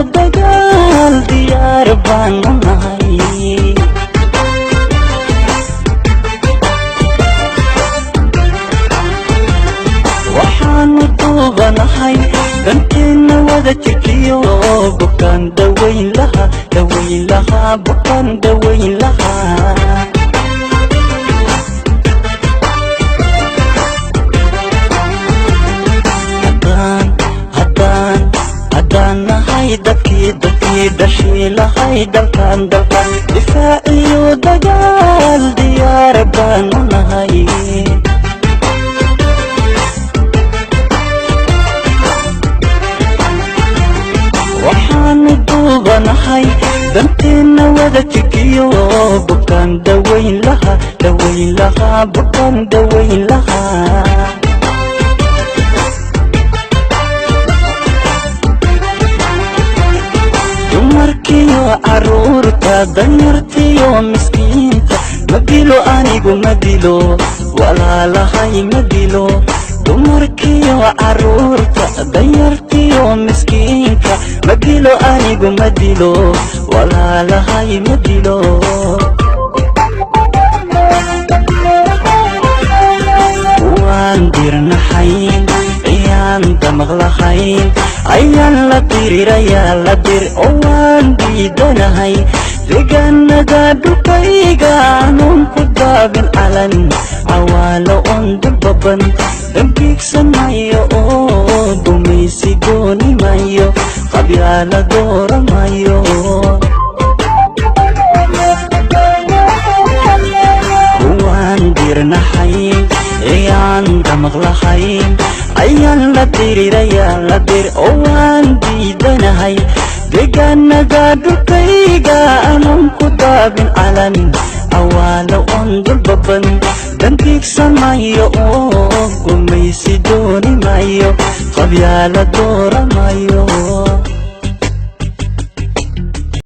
Dagaal diyaar baanu nahay. Waxaanu duubanahay danteenna wada jirkiyo, bukaan dawayn lahaa, dawayn lahaa, bukaan dawayn lahaa. Haddaan, haddaan, haddaan nahay dadkii dhashii lahay dalkan, dalkan difaaciyo dagaal diyaar baanu nahay. Waxaanu duubanahay danteenna wada jirkiyo, bukaan dawayn lahaa, dawayn lahaa, bukaan dawayn lahaa. Dumarkiyo caruurta, danyartiyo miskiinta, ma dilo anigu, ma dilo walaalahay, ma dilo. Dumarkiyo caruurta, danyartiyo miskiinka, ma dilo anigu, ma dilo walaalahay, ma dilo. Waan dirnaxayn ayaan damaqlahayn, ayaan la dirirayaa la dir oo waan diidanahay deegaanada dhulkayga anuun ku daabin calan cawaalo oon dulbaban. Dambiigsanayo oo gumaysi gooni mayo, qabyaala dooramayo. Waan dirnaxayn ayaan damaqlahayn, ayaan la dirirayaa la dir oo waan diidanahay deegaanada dhulkayga anuun ku daabin calan cawaalo oon dulbaban. Dantiigsamayo oo gumaysi dooni mayo, qabyaala dooramayo.